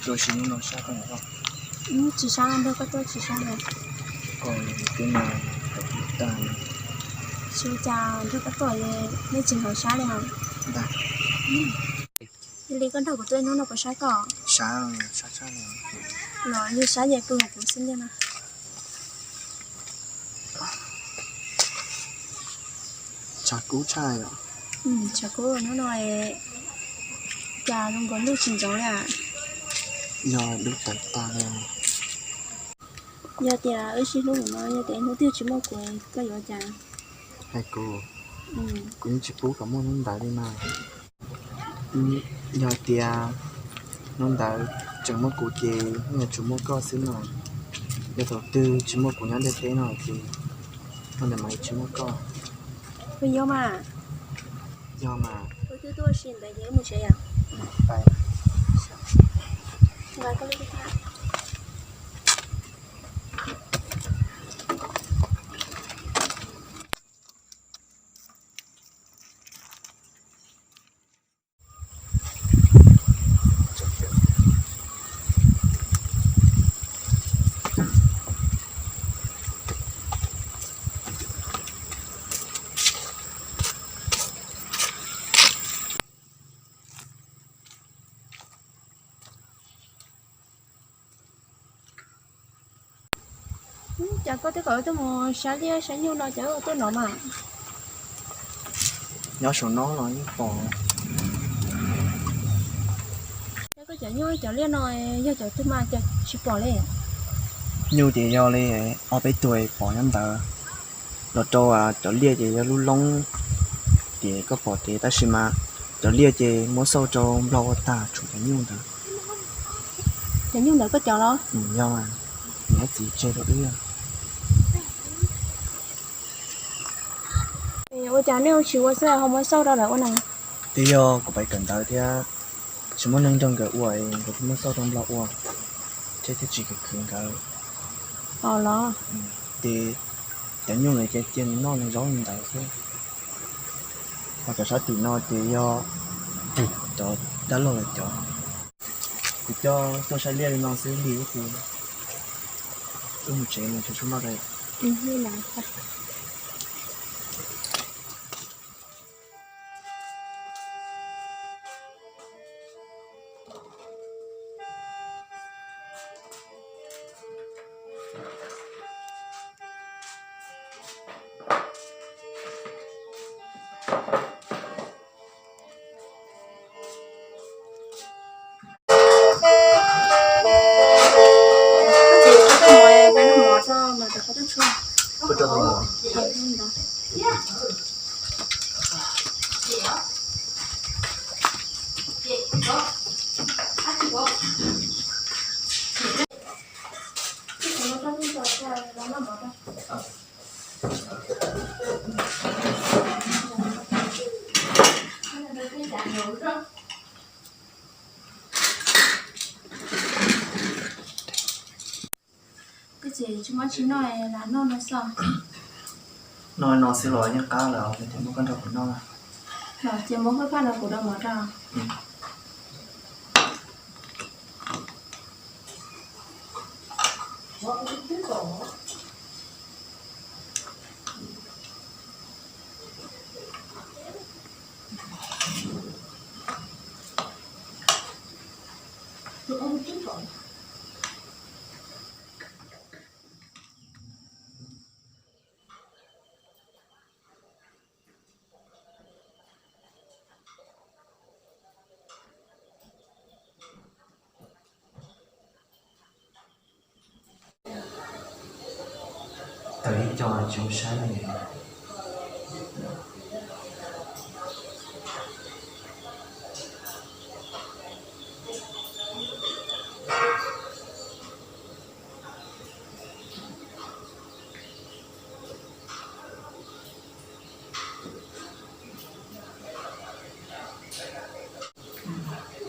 Rau si hnub no sab koj los? Tsis sab, nrog koj tuaj tsis sab li. Koj twb no tau tag. Tsis ua cas, nrog koj tuaj nej tsis hnov sab li os. Ntag. Yog li koj nrog kuv tuaj hnub no puas sab koj? Sab, sab tshaj li. Los yog sab ces pw hauv kuv xwb ntag na. Tshav kub tshaj yom. Tshav kub hnub no, cas zoo nkaus ntuj tsis ntsoov li. Yog dub tawv tag li. Yog tias wb sib hlub no, yog tias hnub twg tsis muaj kuv koj yuav cas? Hais kuv, kuv yeej tsis pub kom muaj hnub ntawd li mas. Yog tias hnub ntawd tseem muaj kuv ces yeej yuav tsum muaj koj xwb no. Yog thaum twg tsis muaj kuv nyob ntiaj teb no ces hnub ntawd mas tsis muaj koj. Puas yog mas? Yog mas. Wb twb tuaj si ntawd ces wb mus tsev yom. Cas koj twb kom wb tuaj mus saib liaj saib nyuj no cas wb tuaj no mas? Nyob saum no los yeej pom. Yog koj cov nyuj cov liaj no yog cov twg mas cas tsis pom li? Nyuj ces yog li ob peb tug pom nyob ntawd, los rau cov liaj ces yog lub loob ces koj pom ces tab sis mas cov liaj ces muab xauj rau nplog ua tag tshuav cov nyuj ntawd. Cov nyuj ntawd koj cov los? Yog, niam txiv tseg rau wb. Ua cas nej ua tsis ua xwb ho muab xauj rau lawv ua na? Twb yog kuv pais kawm ntawv thiab tsis muaj neeg nrog nkawd ua, nkawd thiaj muab xauj rau nplog ua, thiab thiaj tsis khwv khwv nkawd. Los ces cov nyuj ntawd ces cia nws noj nws zaub li ntawd xwb. Ho cov sab tim no ces yog cov dab laug lawv cov. Kuv coj tuaj saib liaj li no xwb lig ib pliag, wb mus tsev mus tsev tsuas noj. Koj txiv tsis muab tsis noj, lam noj no xwb. Noj no xwb los yeej qab lawm, ces muab koj nrog kuv noj. Ces muab koj phaj los kuv rau mov rau. Tawm ib co tsis zoo saib li.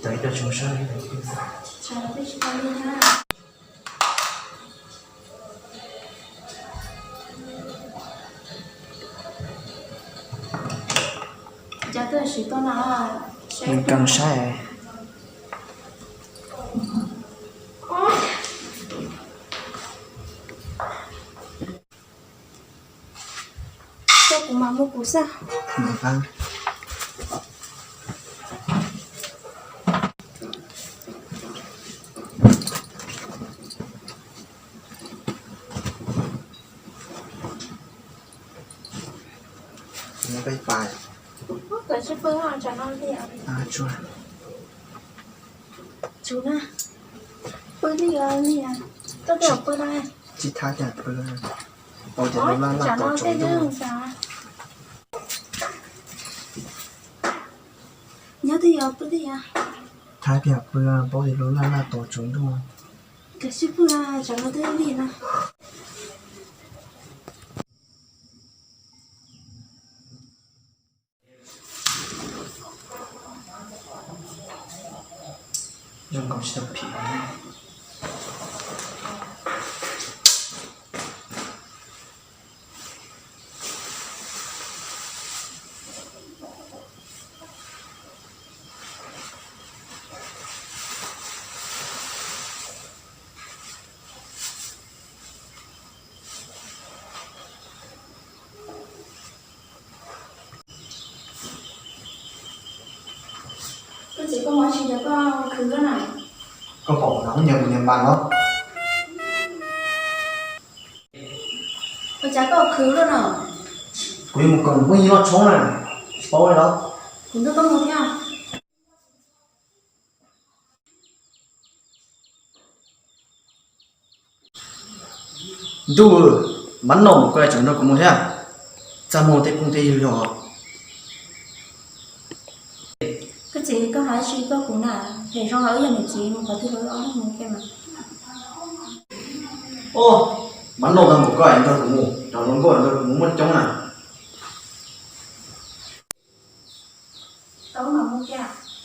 Tawm ib co tsis zoo saib li. Nws kheev saib. Kuv xwb. Peb pais. Koj tsis pw tsam no li. Tsuav na, pw li os li. Koj twb pw no. Tsis thab tias pw, pau tias lub laj laj tos tsaus ntuj. Nyob twj yog pw twj yog. Thab tias pw, pau tias lub laj laj tos tsaus ntuj. Koj tsis pw tsam no twb li no. Zoo nkaus tsis tau phim. Koj txiv, koj mus tsis, koj khwv luaj na. Koj pom kuv nyob mus nyob mas no. Ua cas koj khwv luaj no? Kuv yuav mus koom phooj ywg noj tshoob na, tsis paub li los. Kuv nrog koj mus thiab. Ntuj, Mab Nom, koj tseem nrog kuv mus thiab? Txaj muag tej phooj tej ywg yog. Koj txiv, koj hais tsis koj kuv na, phem zoo los wb yog niam txiv mus qhov twg los wb ob leeg mus kiag mas. Oj, Mab Nom, tau npaum koj es nrog kuv mus, cov hluas nkauj nrog kuv mus muaj coob na.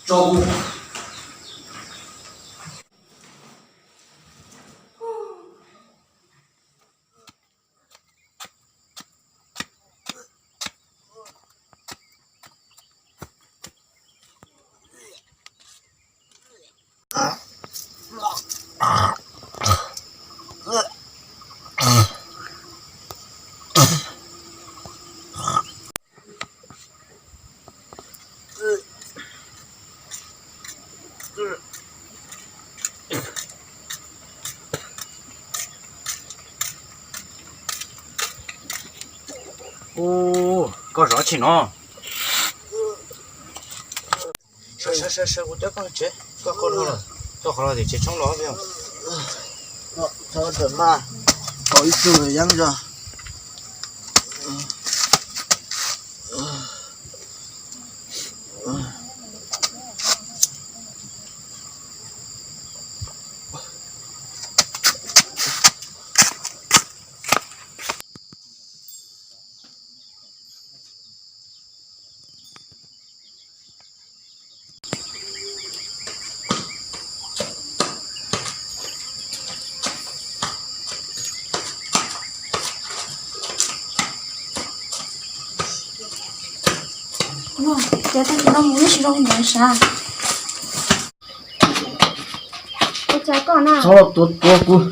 Tso kuv. Ub, koj zov tshis no. Sawv sawv sawv, kuv coj koj tsev, koj qhov no, koj qhov no tim tsev tshoob los. Txhob rawm mas, tau ib tug yeeb zog. Ces tag kis no mus ib sim zoo nyob sav. Ua cas koj na? Txhob tuav tuav kuv.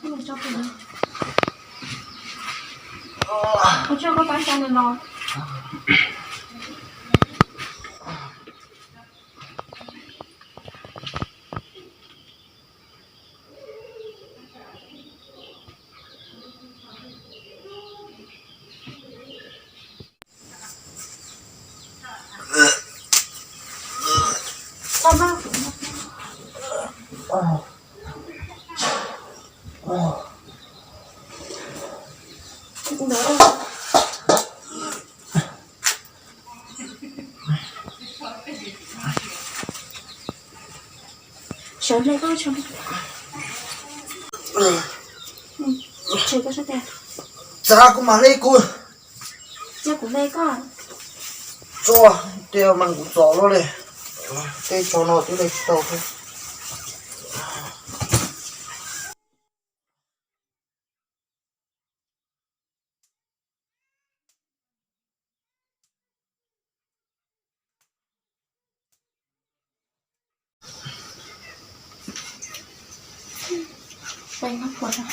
Ua cas koj pab xyov nws no? Sawv hle koj, sawv hle. Tseg koj sab tes. Txav kuv mam hle kuv. Cia kuv hle koj. Tso, tej mas kuv txom luaj li. Tej tsho no twb hle tsis tau thiab. Peb no puas no.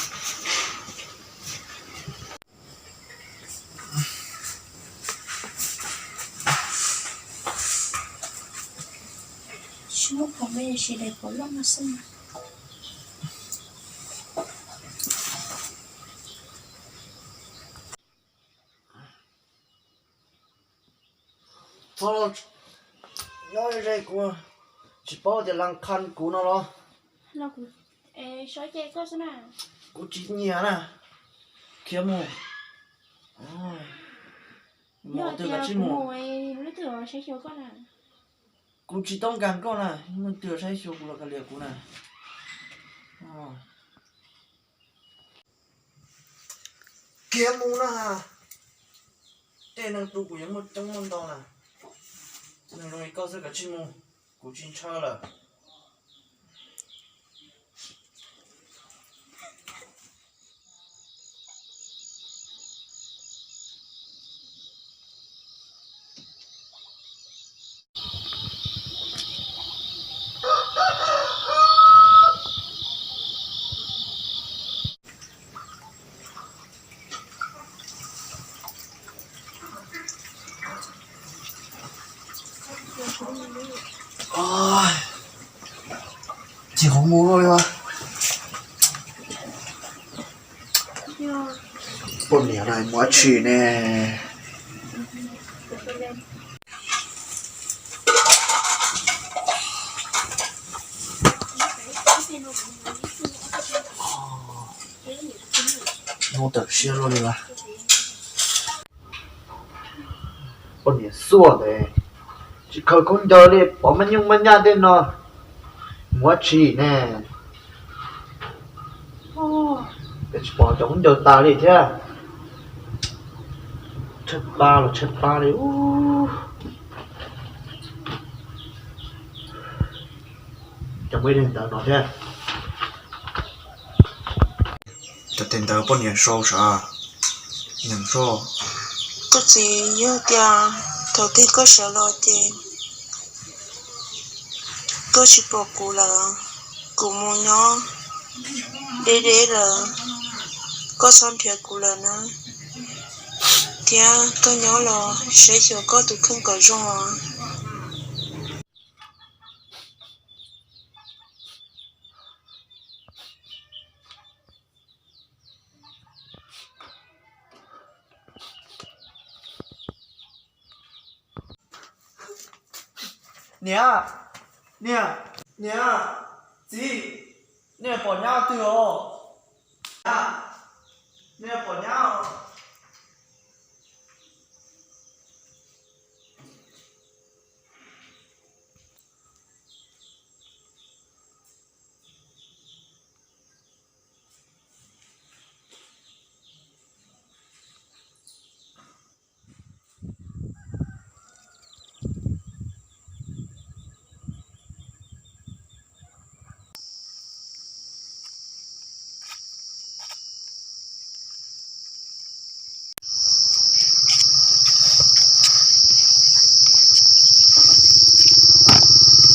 Tsis muaj pom me si daim pom loj no xwb mas. Txhob los nyob ze kuv, tsis paub tias las khas kuv no los. Kuv tsis nyiam na. Khiav mus. Mus twg kav tsij mus. Kuv tsis toob kas koj na, mus twg saib xyuas kuv los kav liam kuv na. Khiav mus na. Tej neeg tu kuv yuav muaj coob muaj ntau na. Neeg zoo li koj xwb kav tsij mus, kuv tsis ntshaw lawm. Tsis qhov mus li as. Poj niam no mus dab tsi ne? Nyob tawm siab luaj li as. Poj niam xuaj ntawd tsis khaws khaub ncaws li, pom maj nyuj maj nyaj tej no mus dab tsi ne? Peb tsis pom cov khaub ncaws tas li thiab. Tshaib plab los tshaib plab li. Cov muaj ib daim ntawv no thiab. Cov tes ntawv poj niam sau sav, nyeem soj. Koj txiv, yog tias thaum twg koj sawv los ces koj tsis pom kuv lawm, kuv mus nyob deb deb lawm, koj txhob nrhiav kuv lawm na, thiab koj nyob los saib xyuas koj tus kheej kom zoo os. Niam, niam, niam, txiv, nej pom nyab twg os? Nej pom nyab os?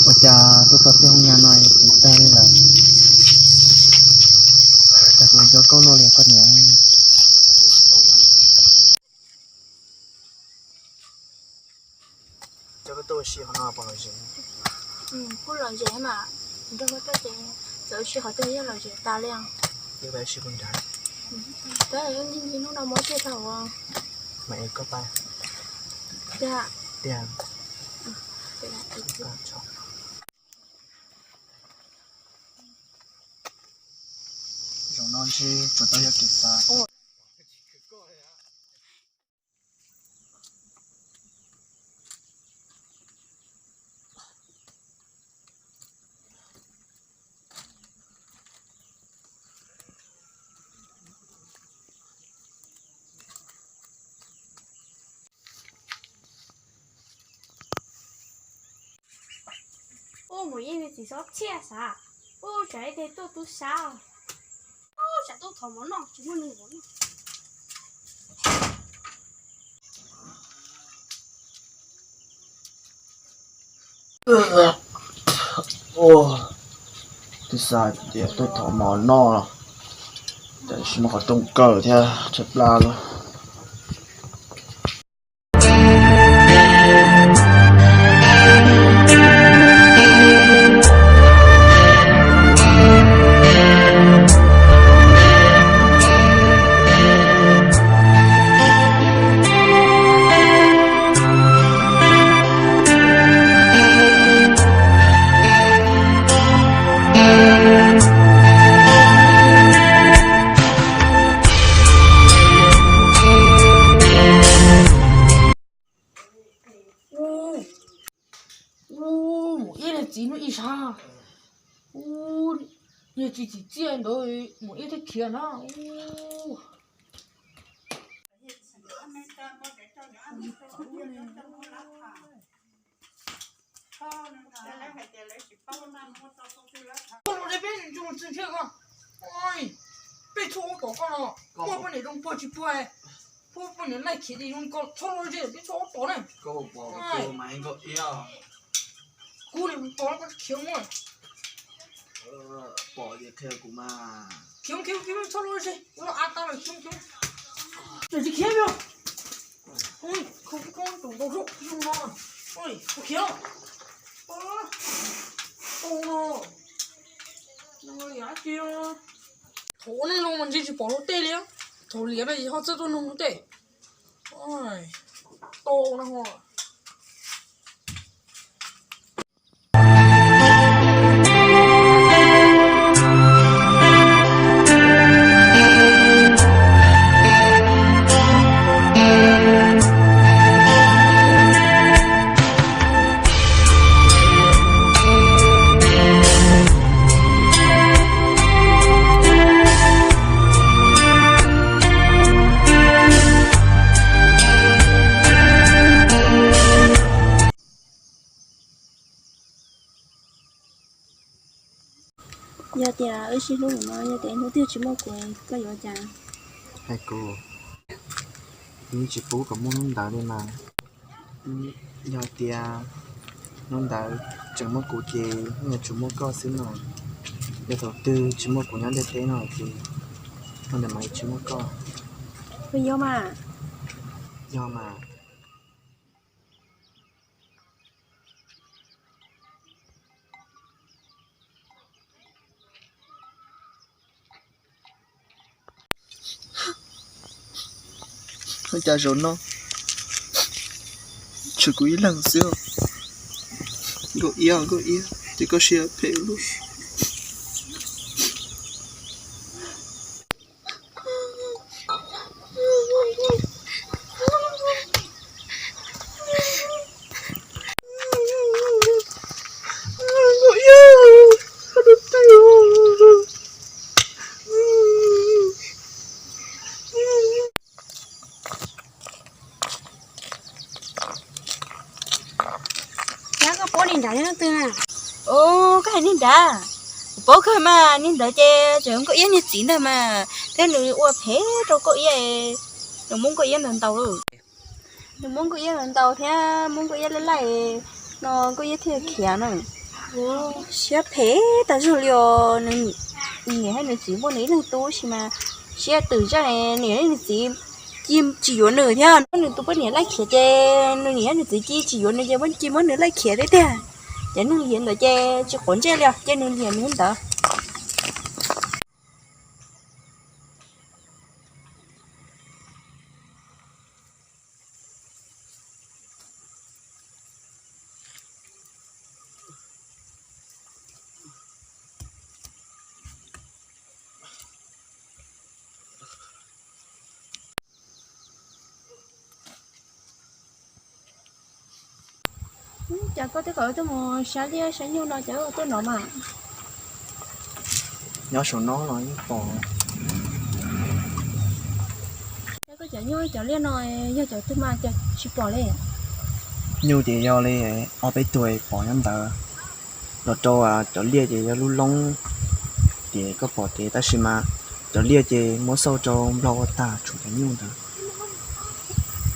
Ua cas tuaj txog tej hoob nyab no es tag li lawm? Cas kuv nco koj luaj li koj niam. Cov koj tuaj ua si qhov no puas lom zem? Kuj lom zem mas, nrog koj tuaj ces txawm ua si qhov twg yeej lom zem tas li. Tab sis hnub no muab tiag tau. Mas es koj pab tiag. Tiag. Zaum no ntshe tsuas tau yog kev xav. Ub, Maum Yeej txiv xob txhiaj xav. Ub, tsam ib teg tuaj tub sab. Ub, tsam tuaj thov mov noj tsis muaj neeg noj. Twb xav tias tuaj thov mov noj los Tam sim no qhov rooj kawm thiab tshaib plab lawm. Ub, mus ib niag txiv hnub ib sab. Ub, niag txiv txiv txiaj ntawd mus ib thiab khiav na. Ub. Ua los peb tsis mus txog ntshe ko. Oi, peb txhob ua tom koj no. Koj poj niam zoo puag tsis puag, poj niam laij khiav ces zoo li ko txhob los ze peb txhob ua tom na. Koj pom kuv mas nkauj iab. Kuv niam pom koj khiav mus. Pom tias qhia kuv mas. Khiav khiav khiav txhob los ze ua los av tau lawm khiav khiav. Tsis khiav li. Ui, kho kho tus ntau zoo no. Ui, kuv khiav. Ua no. No yam tsis. Thaum ua neej zoo mas ntshe tsis pom luag tej li. Thaum liam no ho txawj tuaj nug luag tej. Tau no ho. Yog tias wb sib hlub no, yog tias hnub twg tsis muaj kuv koj yuav cas? Hais kuv, yeej tsis pub kom muaj hnub ntawd li mas. Yog tias hnub ntawd tseem muaj kuv ces yeej yuav tsum muaj koj xwb no. Yog thaum twg tsis muaj kuv nyob ntiaj teb no ces hnub ntawd mas tsis muaj koj. Puas yog mas? Yog mas. Ua cas zaum no tshuav kuv ib leeg xwb? Nkauj Iab, Nkauj Iab, ces koj siab phem ua luaj. Yog koj paub niag nrad yog leej twg na? Ub, koj hais niag nrad, kuv paub kawg mas, niag ntawd ces tseem Nkauj Iab niag txiv ntag mas, thiab nws ua phem rau Nkauj Iab, nws muab Nkauj Iab ntaus ntaus lawm. Nws muab Nkauj Iab ntaus ntaus thiab muab Nkauj Iab laij laij no Nkauj Iab thiaj khiav na. Siab phem tas zog li os. Nws niam thiab nws txiv muaj nws ib leeg tub sis mas siab twm zaj, niam thiab nws txiv cia tsis yuav nws thiab. Nws tus poj niam laij khiav ces nws niam thiab nws txiv cia tsis yuav nws ces cia muab nws laij khiav thiab tiag. Ces nws liam ntawd ces tsis quav ntsej li os, ces nws liam nws ntawd. Cas koj twb kom tuaj mus saib liaj saib nyuj no cas tuaj no mas? Nyob saum no los yeej pom. Koj cov nyuj cov liaj no yog cov twg mas cas tsis pom li? Nyuj ces yog li ob peb tug pom nyob ntawd, los rau cov liaj ces yog lub loob ces koj pom ces tab sis mas cov liaj ces muab xauj rau nplog ua tag tshuav cov nyuj ntawd.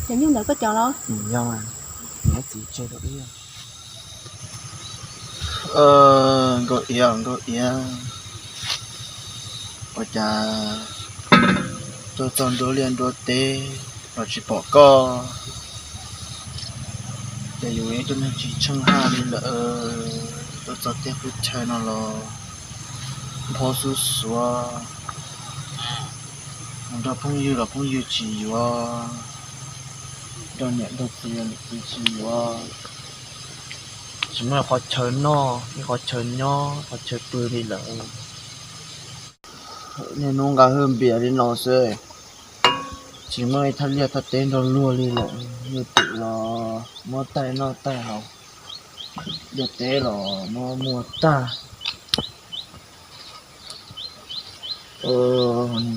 Cov nyuj ntawd koj cov los? Yog mas, niam txiv tseg rau ib. Nkauj Iab, Nkauj Iab, ua cas Tuaj txog nruab liaj nruab teb los tsis pom koj, ces yus ib tug neeg tsis tsheej haj li lawm. Tuaj txog teb qub chaw no los nphob xub xuav, mus nrog phooj ywg los phooj ywg tsis yuav, nrog niam nrog txiv los niam txiv tsis yuav. Tsis muaj qhov chaw noj, ib qhov chaw nyob, qhov chaw pw li lawm. Niaj hnub nqa hwj npias li no xwb, tsis muaj ib thaj liaj thaj teb nrog luag li lawm. Luag twm los muab taij noj taij haus, liaj teb los muab muag tag.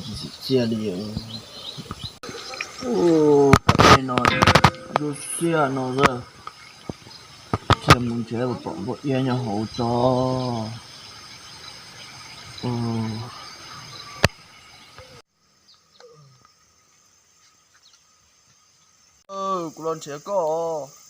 Tsis tsim txiaj li. Ub, pom dej no, lub siab no, thiaj mus nrhiav pom npua iab nyob hauv tso. Kuv los nrhiav koj os.